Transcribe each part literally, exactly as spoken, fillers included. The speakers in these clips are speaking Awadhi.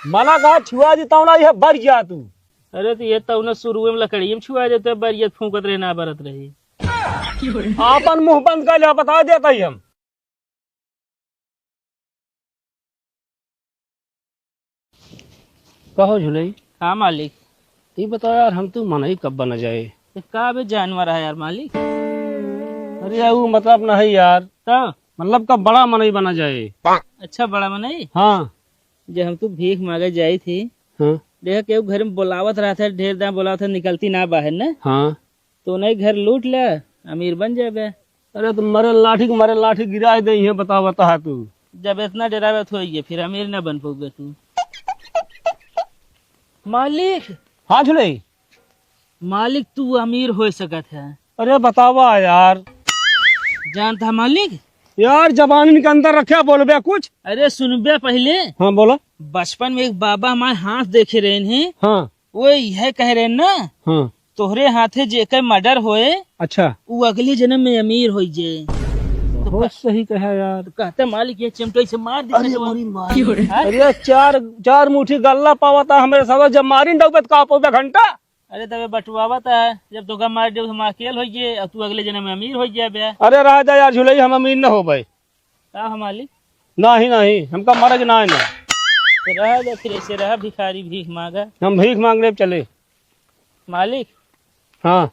मना कहा छुआ दी तौना यह बर गया तू। अरे तो ये तौना शुरू में लकड़ियम छुआ देते, बर ये फूंकत रहे ना बरत रहे। आपन मुंह बंद कर ले, बता देता ही हम। कहो झुलई। हाँ मालिक। ई बताओ यार, हम तू मनई कब बना जाए? तो का बे जानवर है यार मालिक? अरे यार, वो मतलब नहीं यार। तो? मतलब कब बड़ा मनई बना जाए? अच्छा, बड़ा मनई? हाँ। जे हम तू भीख मांगे जाई थी। हाँ। देख के घर में बोलावत रहत है, ढेर दाम बोलावत है, निकलती ना बाहर ना। हाँ। तो नहीं घर लूट ले, अमीर बन जाबे। अरे तो मरे लाठी के मरे लाठी गिराए दे, ये बता बता तू। जब इतना डरावे तो होइए, फिर अमीर ना बन पउबे तू। मालिक। हाँ झुलई। मालिक तू अमीर हो सकत है। अरे बतावा यार। जानता है मालिक? यार जबान के अंदर रखे, बोलबे कुछ। अरे सुनबे पहले। हाँ बोला। बचपन में एक बाबा हमारे हाथ देखे रहे हैं। हाँ। वो यह कह रहे हैं ना। हाँ। तोहरे हाथे जेकर मर्डर होए, अच्छा। वो अगले जन्म में अमीर होई जे। तो बहुत प- सही कहा यार। तो कहते मालिक ये चिमटोई से मार दे अरे चिमटोई। मोरी माँ। हाँ? अरे चार, चार मुट्ठी गल्ला पावता हमरे सब, जब मारी डौबत का पौधा घंटा। अरे तबे बटुआवत है, जब तोका मार देब हम अकेल होई जे, और तू अगले जन्म में अमीर होई जाबे। अरे रह जा यार झुलई, हम अमीर न होबे। का हो मालिक? नहीं, नहीं, हमका मरे के ना है ना। तो रह दे फिर, ऐसे रह भिखारी, भीख मांगा। हम भीख मांगने चले। मालिक। हाँ।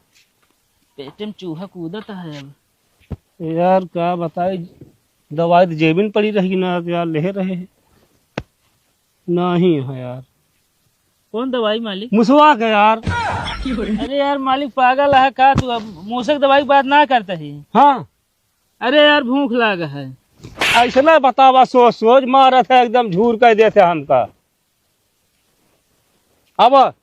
पेट में चूहा कूदत है अब। यार का बताई, दवाई तो जेबिन पड़ी रही ना यार, ले रहे हैं। नहीं है यार। कौन दवाई मालिक? मुसवा के यार। अरे यार मालिक पागल है का तू? अब मूसक दवाई की बात ना करता है। हाँ। अरे यार, भूख लाग है। ऐसे ना बतावा, सोच सोच मारत है, एकदम झूर कर देते हमका। अब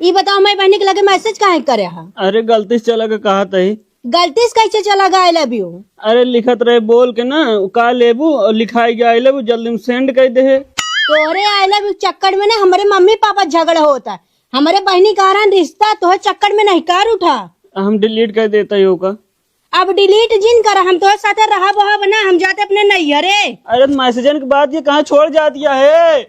ई बताओ, मैं बहनी के लगे मैसेज काहे करे हा? अरे, गलती से चला के कहा तही। गलती से कैसे चला गया I love you? अरे, लिखत रहे बोल के ना, उ का लेबू और लिखाई गया I love you, जल्दी में सेंड कर दे। तोरे I love you चक्कर में ना हमारे मम्मी पापा झगड़ा होता है। हमरे बहिनी का रहन रिश्ता तोहरे चक्कर में नहीं कर उठा। हम डिलीट कर देता ही ओका। अब डिलीट जिन कर, हम तोहरे साथे रहब वहब ना, हम जाते अपने नैहरे। अरे मैसेजन के बाद ये कहाँ छोड़ जाती है?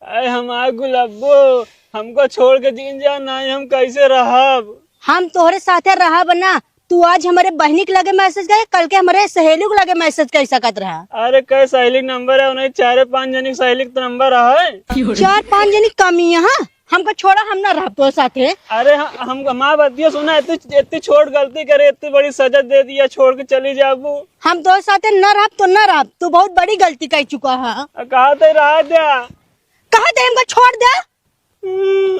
अरे हमार गुलब्बो, हमको छोड़ के जिन जा, नहीं हम कैसे रहब? हम तोहरे साथे रहब ना, तू आज हमरे बहिनी के लगे मैसेज करे, कल के हमरे सहेली के लगे मैसेज कर सकत रहा। अरे, कै सहेली के नंबर है? उन्हें चारे पाँच जनी के सहेली के तो नंबर है। चार पाँच जनी कमी है, हाँ? हमको छोड़ा, हम ना रहब तोर साथे। अरे, ह-, हम, हमार बतिया सुना, इतनी, इतनी छोट गलती करे, इतनी बड़ी सजा दे दिया, छोड़ के चली जाबू। हम तोर साथे ना रहब तो ना रहब, तू बहुत बड़ी गलती कर चुका है। कहा थे रहा द्या। कहा थे हमको छोड़ द्या। हम्म,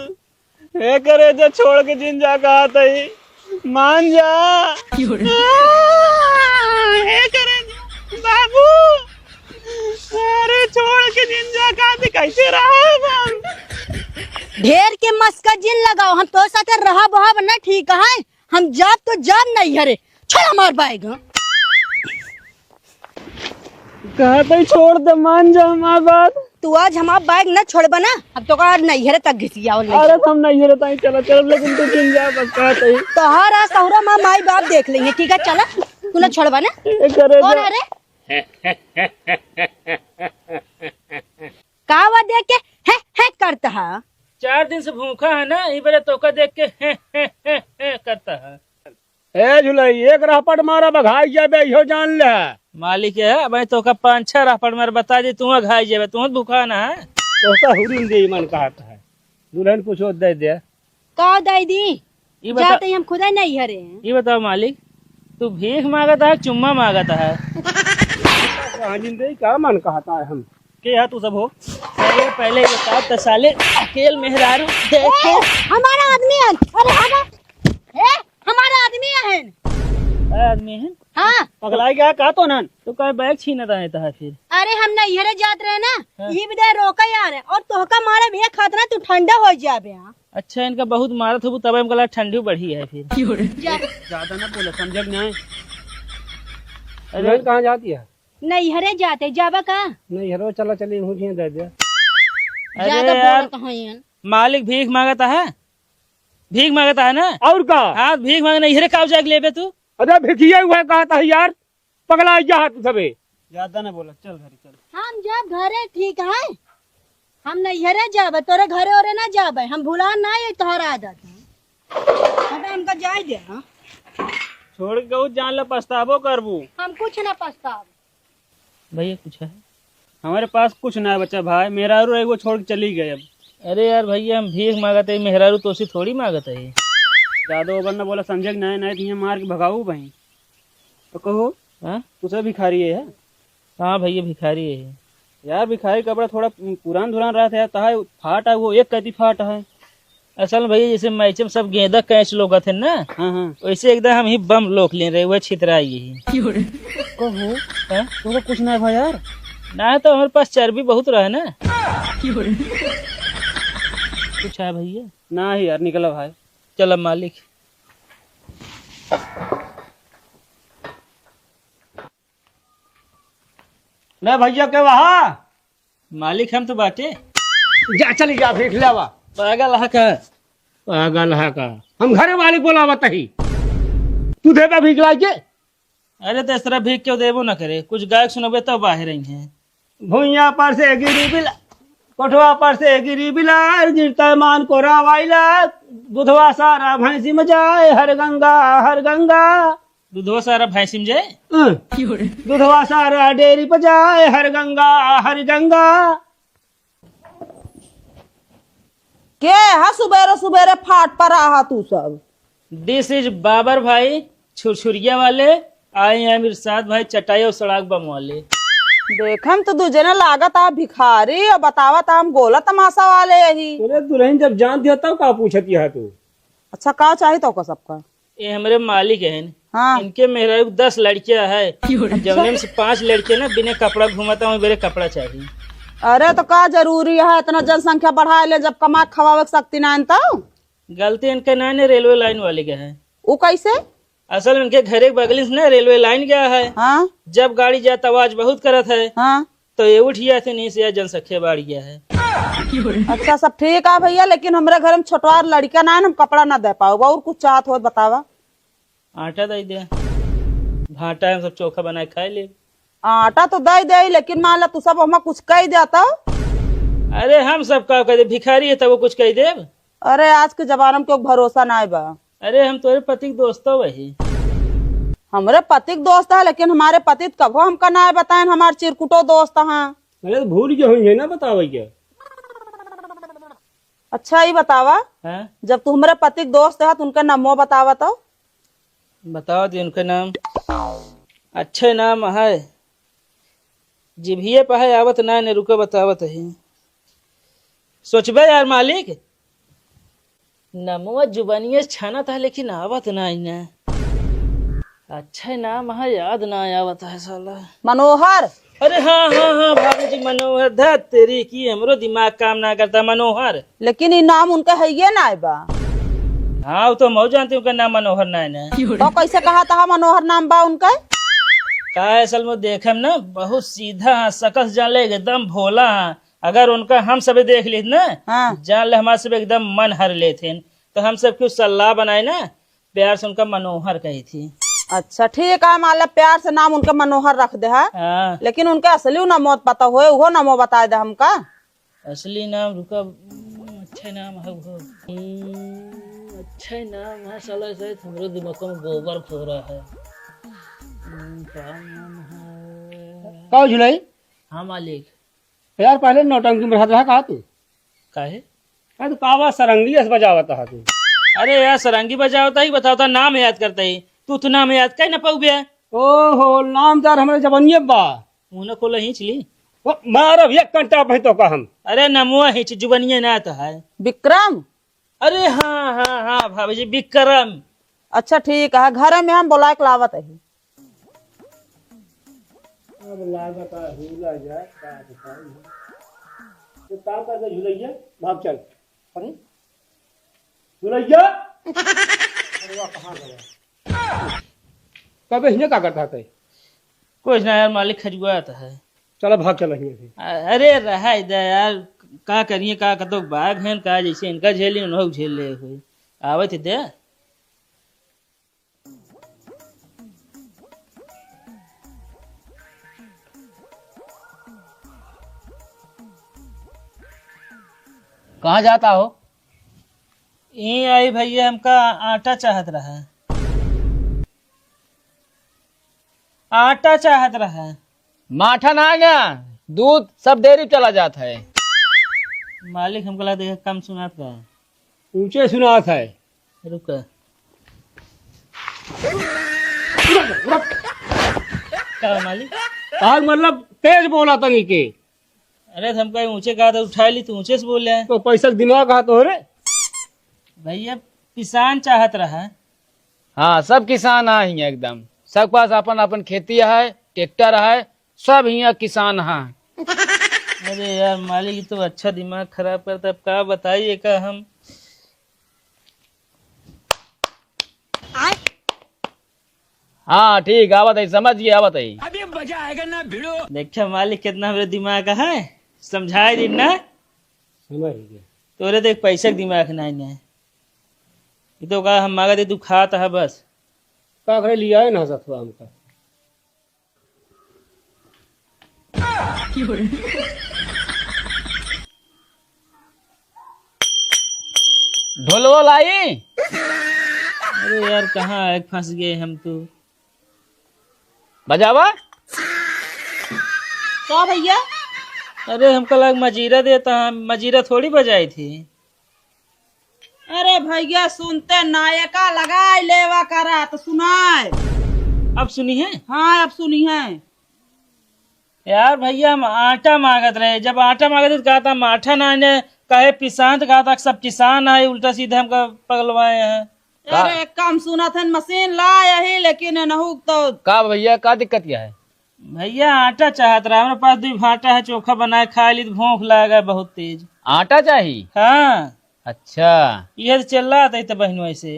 हे करेजा, छोड़ के जिन जा, कहा तई, मान जा। क्यों रे? हे करेजा, बाबू, अरे छोड़ के जिन जा, कहा तई, कैसे रहा हम? ढेर के मस्का जिन लगाओ, हम तोर साथे रहब वहब ना ठीक है, हम जाब तो जाब नैहरे, छोड़ हमार बैग। कहत ही छोड़ दे, मान जा हमार बात। तू आज हमार बैग न छोड़बा ना, अब तोका नैहरे तक घिसियावल नहीं। अरे तो हम नैहरे ताई चला, चल, लेकिन तू जिन जा, बस कहत ही। तोहार आज सहुरा माँ माई बाप देख लेंगे, ठीक है, चला, तू ना छोड़बा ना। ए, करे कौन जा। है रे? का हुआ देख के हैं, हैं करता है? चार दिन से भूखा है ना, ई बेरे तोका देख के हैं, हैं, हैं, हैं करता है। ए झुलई, एक रहपट मारा बघाई जाबे, इहो जान ले। मालिक है, अब तोका पाँच छह रहपट मार बता दे, तू घाई जाबे, तू भूखा ना है। तोका हुरिन दे मन कहत है। दुल्हन कुछ और दे दे। का दे दी? ई बता-, जाते ही हम खुदा नहीं हरे हैं। ई बताओ मालिक, तू भीख मांगत है, चुम्मा मांगत है? कहाँ जिंदगी का मन कहता है हम? के है तू सब हो? अरे पहले ये बात तो साले अकेल मेहरारू देख के ए, हमारा आदमी है। अरे हटा। ए, हमारा आदमी है। ए, आदमी है? हाँ। पगलाई गया का तो नन? तो का बैग छीनत आए था फिर? अरे हम नैहरे जात रहे ना, हाँ। ये विदा रोका यार, और तोहका मारे भैया खातना तू ठंडा हो जाबे। हाँ। अच्छा, इनका बहुत मारत होबू, तब इनका ला ठंडी बढ़ी है फिर। जा। ज्यादा ना बोला, समझे कि नहीं? अरे। दुल्हन कहाँ जाती है? नैहरे जाते, जाबा का? नैहरो चला चली, हूँ झिया दे दे। अरे ज्यादा यार, बोलत हैं। मालिक भीख मांगता है, भीख मांगता है ना? और का? हाँ, भीख मांगे नैहरे का जाके लेबे तू? अरे भिखिया हुआ कहता है यार, पगला गया है तू सबे। ज्यादा ना बोला, चल घरे चल। हम जब घरे ठीक है, हम नैहरे जाबे, तोरे घरे ओरे ना जाबे, हम भुला ना ये तोहर आदत। हटा, हमका जाए दे, हाँ? छोड़ के कहूँ जान ले, पछताबो करबू। हम कुछ ना पछताब। भैया कुछ है? हमारे पास कुछ ना बचा भाई, मेहरारू एगो छोड़ के चली गई अब। अरे यार भैया, हम भीख मांगत है, मेहरारू तोसे थोड़ी मांगत है। ज्यादा ओवर ना बोला, समझे कि नहीं, नहीं तो ये मार के भगाऊ भाई। तो कहो, हाँ? तू सब भिखारी है? हाँ भैया, भिखारी है। यार, भिखारी कपड़ा थोड़ा पुरान धुरान रहत है यार, तहाय फाट है, वो एक कती फाट है। असल में भैया, जैसे मैच में सब गेंदा कैच लोगत है ना, हाँ, हाँ। वैसे एकदम हम ही बम लोक ले रहे, वह छितरा यही। कहो, हाँ? तोरा कुछ ना है भाई यार। ना, तो हमारे पास चर्बी बहुत रहा है ना। कुछ है भैया? ना ही यार, निकला भाई। चल अब मालिक। ले भैया के वहा। मालिक हम तो बाटे। जा चली जा भीख ले आवा। पागल है का? पागल है का? हम घरे वाली बोलावत ही। तू देबे भीख लाई के? अरे तो इस तरह भीख क्यों देबो ना करे, कुछ गायक सुनबे तब बाहर आई है। भुइया पर से गिरी बिला, कोठवा पर से गिरी बिलार, गिरता मान कोरा वाइला, दुधवा सारा भैंसी में जाए, हर गंगा, हर गंगा। दुधवा सारा भैंसी में जाए? हं। दुधवा सारा डेरी पर जाए, हर गंगा, हर गंगा। के हा सुबेरे सुबेरे फाट पर आहा तू सब? This is बाबर भाई, छुरछुरिया वाले। I am इरशाद भाई, चटाई और सड़ाक बम वाले। देखम तो दू जने लागत आ भिखारी और बतावत आ हम गोला तमाशा वाले यही। अरे दुल्हन, जब जान दिया तब का पूछत यह तू? अच्छा, का चाही तो का सबका? ये हमरे मालिक हैं। हाँ। इनके मेहरारू के दस लड़कियां है। अच्छा। जौने में से पांच लड़के ना बिना कपड़ा घूमता, वही बेरे कपड़ा चाहिए। अरे तो का जरूरी है इतना जनसंख्या बढ़ाए ले, जब कमा के खवावे के शक्ति ना है तो? गलती इनके ना ने, रेलवे लाइन वाले के है। वो कैसे? असल में इनके घरे के बगल से ना रेलवे लाइन गया है। हाँ। जब गाड़ी जाता आवाज बहुत करत है। हाँ। तो ये उठ गया थे, नहीं से या जनसंख्या बढ़ गया है। अच्छा, सब ठीक है भैया, लेकिन हमरे घर में छोटवार लड़का ना है, हम कपड़ा ना दे पाओ। और कुछ चाहत हो बतावा। आटा दे दे, भाटा हम सब चोखा बनाए खाए ले। आटा तो दे दे, लेकिन मान ला तू सब हमें कुछ कह दे तो? अरे हम सब का कह दे, भिखारी है तब वो कुछ कह दे। अरे आज के जमाना में क्यों भरोसा ना बा। अरे हम तोरे पति के दोस्त तो वही। हमरे पति के दोस्त है, लेकिन हमारे पति तो कभो हमका ना बताएन, हमार चिरकुटो दोस्त हैं। अरे तो भूल गए होंगे ना बतावे के। अच्छा, ये बतावा, हाँ? जब तू हमरे पति के दोस्त है, तो उनका नामो बतावा तो। बताओ दी उनका नाम। अच्छे नाम है, जिभिये पे है, आवत ना ने, रुको बतावत है। सोचबे यार मालिक, नमवा जुबानिये छानत है, लेकिन आवत ना ने। अच्छा नाम है, याद ना आवत है साला। मनोहर। अरे हाँ, हाँ, हाँ, भाभी जी, मनोहर। धत तेरी की, हमरो दिमाग काम ना करता, मनोहर। लेकिन ई नाम उनका है ये ना बा। हाँ, वो तो हम जानते हैं, उनका नाम मनोहर ना है ना। तो कैसे कहा था मनोहर नाम बा उनका? का है, असल में देखे में ना बहुत सीधा है, सकस जान ले एकदम भोला है। अगर उनका हम सब देख लेत ना, हाँ। जान ले हमारे सब एकदम मन हर लेत हैं। तो हम सब क्यों सलाह बनाए ना, प्यार से उनका मनोहर कही थी। अच्छा ठीक है, मान ला प्यार से नाम उनका मनोहर रख दे है। हाँ। लेकिन उनका असली ना मौत पता होए, वो ना मौत बताए दे हमका। असली नाम रुका, अच्छा नाम है वो। हम्म, अच्छा नाम है साला, शायद हमरो दिमाग में गोबर फोरा है। हम्म, का नाम है? का झुलाई? हाँ मालिक। यार पहले नौटंकी में रहत रहा का तू? काहे? अरे तू कावा सरंगी अस बजावत हा तू? अरे यार सरंगी बजावत ही, बतावता नाम याद करता ही। तू तो नाम याद काहे ना पाउबे? ओहो, नाम तार हमरे जबनिये बा। मुंह न खोला, हिंच ली। ओ, मारब एक कंटा भई तो का हम। अरे नमवा हिंच, जुबनिये ना तो है। विक्रम। अरे हाँ, हाँ, हाँ, भाभी जी, विक्रम। अच्छा ठीक है, घर में हम बोला के लावत ही। अब लागत है हुला जाए, का बताई हम। तो का कर दे झुलैया, भाग चल। अरे झुलैया। अरे वाह, कहाँ गया? कबे हिने का करता है? कुछ ना यार, मालिक खजुआत है। चला भाग चला हिने से। अ-, अरे रहा इधर यार, का करिए, का कतो बाघ हैं का, जैसे इनका झेली उन्हों झेल ले हुए। आवत ही दे। कहाँ जाता हो? ई आई भैया, हमका आटा चाहत रहा, आटा चाहत रहा। माठा ना है ना, दूध सब डेयरी चला जात है। मालिक, हमका लगा देखा कम सुनात का। ऊंचे सुनात है। रुका। का मालिक? तार मतलब तेज बोला तनी के। अरे, तो हमका ऊंचे कहा था, उठा ली, तो ऊंचे से बोल रहे हैं। तो पैसा के दिमाग कहा तो रे? भैया, किसान चाहत रहा। हाँ, सब किसान आ ही हैं एकदम। सब पास अपन अपन खेती है, ट्रैक्टर है, सब हियाँ किसान हैं। अरे यार मालिक, ई तो अच्छा दिमाग खराब करता। अब का बताई एका हम। हाँ ठीक, आवत है, समझ गए, आवत है। अभी मजा आएगा ना भिड़ो। देखा मालिक, कितना हमरे दिमाग है, समझाए दिन ना। समझ गए। तोरे देख पैसा के दिमाग ना है। ये तो का हम मांगा दे, तू खाता है बस। का करे लिया है ना सतुआ हमका। ढोलवो लाई? अरे यार, कहाँ आए फंस गए हम तो। बजावा। का भैया? अरे, हमका लग मजीरा देता है, मजीरा थोड़ी बजाई थी। अरे भैया, सुनते नायका लगाई लेवा करा, तो सुनाए। अब सुनी है? हाँ, अब सुनी है। यार भैया, हम आटा मांगत रहे, जब आटा मांगत रहे तो कहा था माठा ना आने, कहे पिसान तो कहा था सब किसान आए, उल्टा सीधा हमका पगलवाए हैं। का? अरे, कम सुनत है, मशीन ला यही, लेकिन नहु तो का भैया, का दिक्कत क्या है? भैया, आटा चाहत रहा, हमरे पास दुई भाटा है, चोखा बनाए खा ली तो भूख लागे बहुत तेज। आटा चाही? हाँ। अच्छा। ये तो चिल्लात है तो बहनों ऐसे।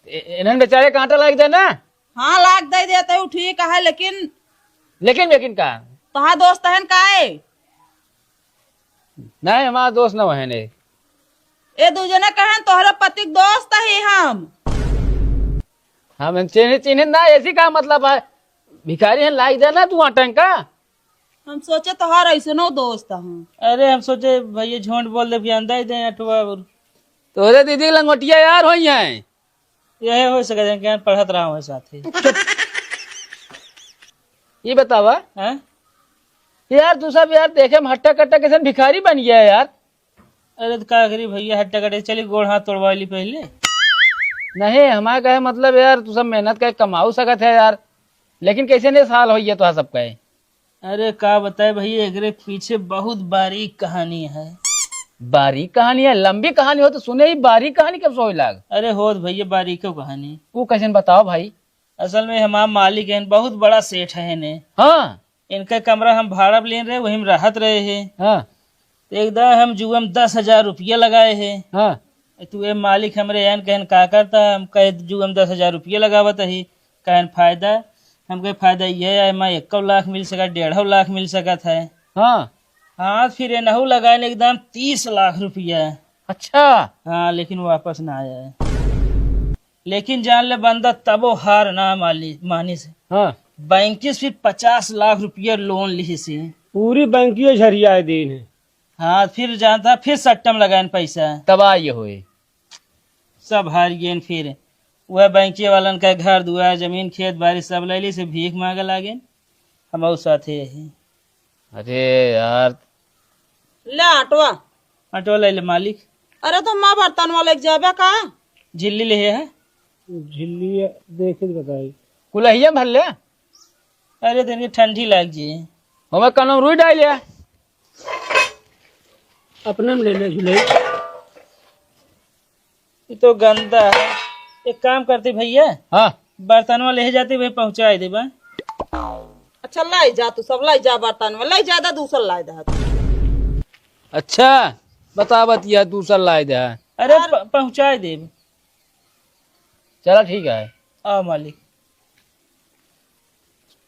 ए-, इन्हन बेचारे का आटा लाग दे ना। हाँ, लाग दे देते हो, ठीक है, लेकिन लेकिन, लेकिन का? तोहार दोस्त हन काहे? नहीं, हमारा दोस्त न वहन है। ए दू जने कहन तोहरे पति के दोस्त ही हम। हम चिन्ह, चिन्ह ना, ऐसी का मतलब है? भिखारी हैं, लाई देना तू आटा का। हम सोचे तोहार ऐसनो दोस्त हूँ। अरे, हम सोचे भैया झूठ बोल दे, फिर अंदर ही दे अटवा और तोहरे दीदी लंगोटिया यार होई हैं। यह हो सके, जन के पढ़त रहा हूँ साथ ही। ये बतावा। हैं? यार, तू सब यार देखे में हट्टा कट्टा कैसन भिखारी बन गया है यार। अरे, तो का करी भैया, हट्टा कट्टा, चली गोड़ हाथ तोड़वा ली पहले। नहीं, हमारे कहे मतलब यार, तू सब मेहनत करके कमाऊ सकत है यार, लेकिन कैसे नहीं साल होइए तो सब कहे। अरे, का बताए भैया, एकरे पीछे बहुत बारीक कहानी है। बारीक कहानी है? लंबी कहानी हो तो सुने ही, बारीक कहानी कब से होई लाग? अरे, होत भैया, बारीको कहानी। वो कैसे बताओ भाई? असल में हमार मालिक हैं, बहुत बड़ा सेठ है ने। हाँ। इनका कमरा हम भाड़ा पे लेन रहे, वही में रहत रहे हैं। हाँ। तो एक दान हम जुआ में दस हजार रुपया लगाए हैं। हाँ। तो ये मालिक हमरे एन कहन का करता, हम कहे जुआ में दस हजार रुपया लगावत ही, कहन फायदा? हम कहे फायदा ये है, मैं एक लाख मिल सकत, डेढ़ लाख मिल सकत है। हाँ। हाँ, फिर एनहू लगाए एकदम तीस लाख रुपया। अच्छा। हाँ, लेकिन वापस ना आया है। लेकिन जान ले बंदा तबो हार ना माली, मानिस। हाँ। बैंक से फिर पचास लाख रुपया लोन लिहिस। पूरी बैंकिये झरिया है दीन है। हाँ, फिर जानता, फिर सट्टा में लगाइन पैसा। तबाह ये होए। सब हार गए फिर। वह बैंकिये वालन का घर दुआर, जमीन, खेत बाड़ी सब ले ली, से भीख मांगे लागे। हम और साथे यही। अरे यार। ले आटवा। आटवा ले ले मालिक। अरे तो माँ बर्तन वाले के जाबे का? झिल्ली ले है। झिल्ली देखे तो बताई। कुलहिया भर ले। अरे दिन की ठंडी लाग जी। हमें कनम रुई डाल लिया। अपने में ले ले झुले। ये तो गंदा है। एक काम करते भैया। हाँ। बर्तनवा ले जाते भाई, पहुँचाए देबा। अच्छा, लाई जा तू सब, लाई जा बर्तनवा, लाई जा दा, दूसर लाई दा। अच्छा, बता बतिया, दूसर लाई दा। अरे, और प-, पहुँचाए देब। चला ठीक है। आओ मालिक।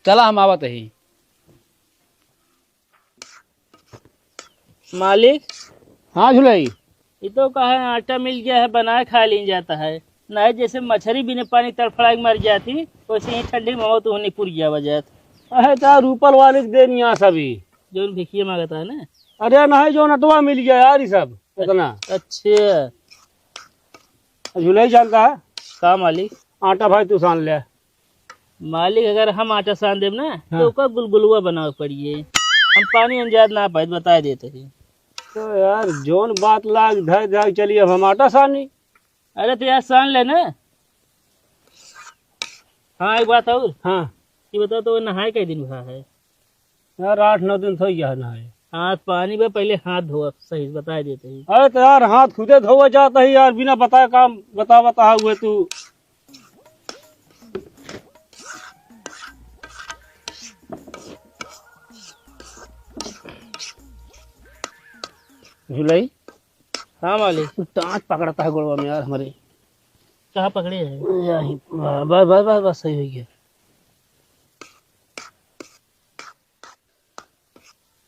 चला हम आवत ही। मालिक। हाँ झुलई। ये तो कहा है, आटा मिल गया है, बनाए खा लीन जाता है। नहीं जैसे मछरी बिना पानी तड़फड़ा के मर जाती, वैसे ही ठंडी में मौत होनी पुर गया वजह। अहे तो रूपल वाले के देन यहाँ सभी। जौन भिखिया मांगता है ना। अरे नहीं, जौन अटवा मिल गया यार, ये सब। इतना। अच्छा। झुलाई जानता है? का मालिक? आटा भाई तू सान ले। मालिक, अगर हम आटा सान देब ना, हाँ। तो ओका गुलगुलवा बनावे पड़िए। हम पानी अंजाद ना पाए, बताए देते ही। तो यार, जोन बात लाग धर धर चली, अब हम आटा सानी। अरे तो यार, सान ले ना। हाँ, एक बात और। हाँ। ये बताओ तो, नहाए कई दिन हुआ है? यार, आठ नौ दिन तो हो गया है नहाए। हाँ, पानी में पहले हाथ धोआ, सही से बताए देते ही। अरे तो यार, हाथ खुदे धोआ जाता है यार, बिना बताए काम बता बता हुए तू। झुलाई? हाँ मालिक। टाँच पकड़ता है गोड़वा में यार हमारे। कहाँ पकड़े हैं? यही, बस, बस, बस, बस, सही हो गया।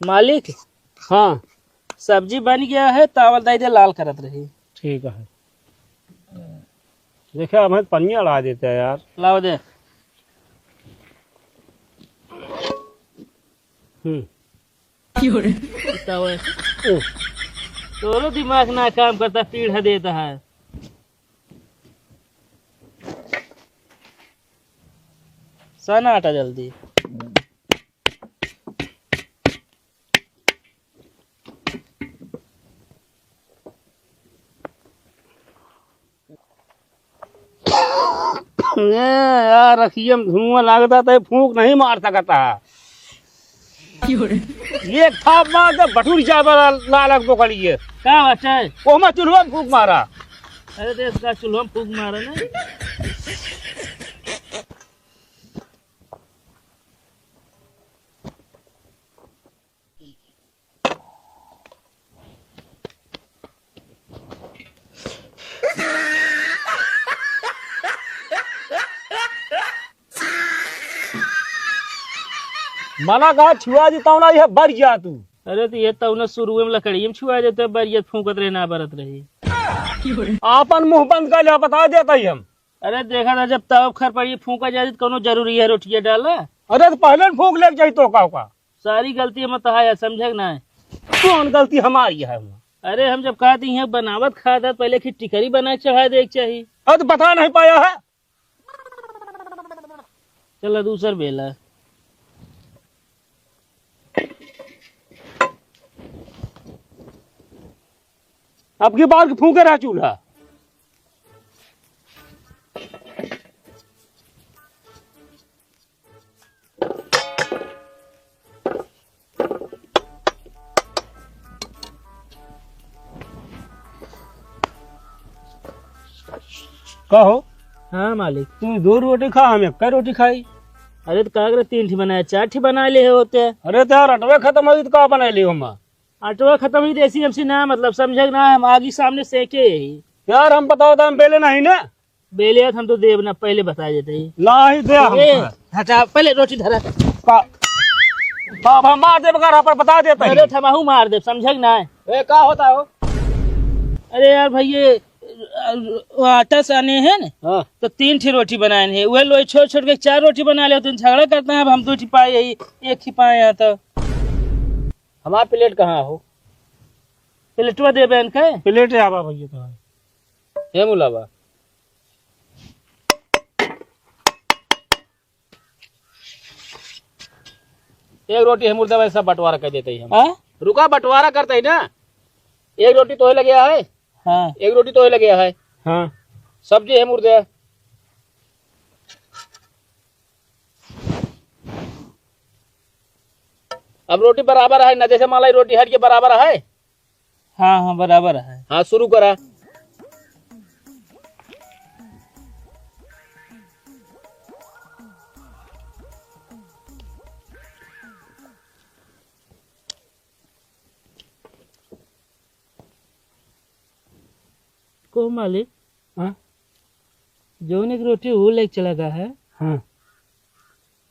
मालिक। हाँ। सब्जी बन गया है, तावल दे दे, लाल करत रही। ठीक है। देखे, अब पनिया अड़ा देते हैं यार। लाओ दे। हम्म। तावल। ओ। तोरो दिमाग ना काम करता, पीढ़ा देता है। सान आटा जल्दी। ए यार, अखिया में धुआं लागता, तो फूंक नहीं मार सकता। क्यों रे? ये थाप मार दे, बटुर जाबा ला-, लालक बोकड़िए। का बात है? ओहमा चूल्हा में फूंक मारा। अरे देख का चूल्हा में फूंक मारा ना। मना कहा छुआ जी तौना यह बर गया तू। अरे तो ये तौना शुरू में लकड़िए में छुआ देते, बर ये फूंकत रहे ना बरत रही। आपन मुंह बंद कर ले, बता देता ही हम। अरे देखा था जब तब खर पर ये फूंका जाए तो कोनो जरूरी है रोटिया डाला। अरे तो पहले न फूंक लेके जाई तो का, का? सारी गलती हम तो है, समझे कि ना? कौन गलती हमारी है? अरे हम जब कहा थी यहाँ बनावत खात है, पहले की टिकरी बना के चढ़ा दे के चाहिए। अरे तो बता नहीं पाया है। चला दूसर बेला। अब की बार के फूंके रहा चूल्हा। का हो? हाँ मालिक। तू दो रोटी खा, हम एक रोटी खाई। अरे तो का करे, तीन ठी बनाए, चार ठी बना ले होते। अरे तो यार, अटवे खत्म होई तो का बना ले हम? अटवा खत्म ही देसी हमसे ना मतलब, समझे कि ना, हम आगी सामने सेके ही। यार, हम बताओ तो हम बेले नहीं ना। बेले हम तो देब ना, पहले बता देते ही। नहीं दे हम। ए, हटा, पहले रोटी धरा। का? बाबा मार देब, अगर पर बता देता ही। अरे, थमाहू मार देब, समझे कि ना? ए, का होता हो? अरे यार भाई, ये, अ, वो आटा साने हैं ना, हाँ। तो तीन ठी रोटी बनाए हैं, वह लोग छोड़ छोड़ के चार रोटी बना ले, तुम झगड़ा करते हैं, अब हम दो ठी पाए ही, एक ही पाए हैं तो। हमार प्लेट कहाँ हो? प्लेटवा देबे इनके। प्लेट आवा भैया तो है। हे मुलावा। एक रोटी हम मुर्दा भाई सब बंटवारा कर देते ही हम। हाँ? रुका, बंटवारा करते ही ना। एक रोटी तोहे लगे है। हाँ। एक रोटी तोहे लगे है। हाँ। सब्जी है मुर्दे। अब रोटी बराबर है ना, जैसे मान ला रोटी हट के बराबर है। हाँ, हाँ, बराबर है। हाँ, शुरू करा। को मालिक? हाँ? जौन एक रोटी वो लेके चला गया है। हाँ।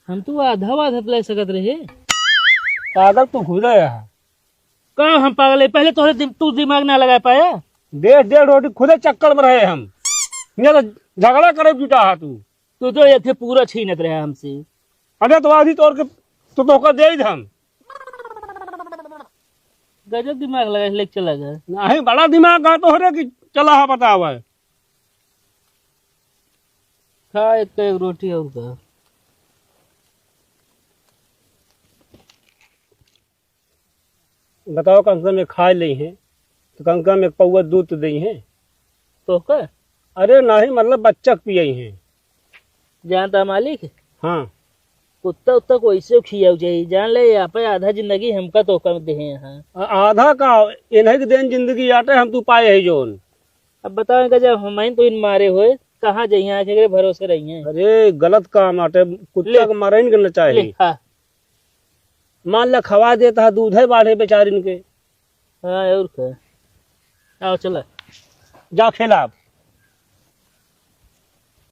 हम तो आधा आधा ले सकत रहे। पागल तू खुद है। का हम पागल है? पहले तोहरे दिम-, तू दिमाग ना लगा पाया। डेढ़ डेढ़ रोटी खुदे चक्कर में रहे हम। ये तो झगड़ा करे जुटा है तू। तू तो ये थे पूरा छीनत रहे हमसे। अरे तो आधी तोड़ के तो तोहका दे ही हम। गजब दिमाग लगा, लेके चला गया। नहीं, बड़ा दिमाग का तोहरे कि चला हा बतावा। खा एक, एक रोटी और का। बताओ, कम से कम एक खाए लेइहें, तो कम से कम एक पौवा दूध तो देइहें। तोहका? अरे नहीं, मतलब बच्चा के पियइहें। जानता मालिक? हाँ। कुत्ता उत्ता को ऐसे खियाऊ चाहिए, जान ले, यहाँ पे आधा जिंदगी हमका तोहका देहे हैं। आ-, आधा का, इन्हीं के देन जिंदगी आटे, हम तू पाए है जोन। अब बताओ इनका, जब हम तो इन मारे हुए, कहाँ जाइए, आके एकरे भरोसे रहिए। अरे गलत काम आटे, कुत्ता ले। के मारे नहीं करना ले, चाहिए। हाँ। मान ला खवा देता है, दूध है बाढ़े बेचारिन के। हाँ, और का? आओ, चला। जा खेला अब।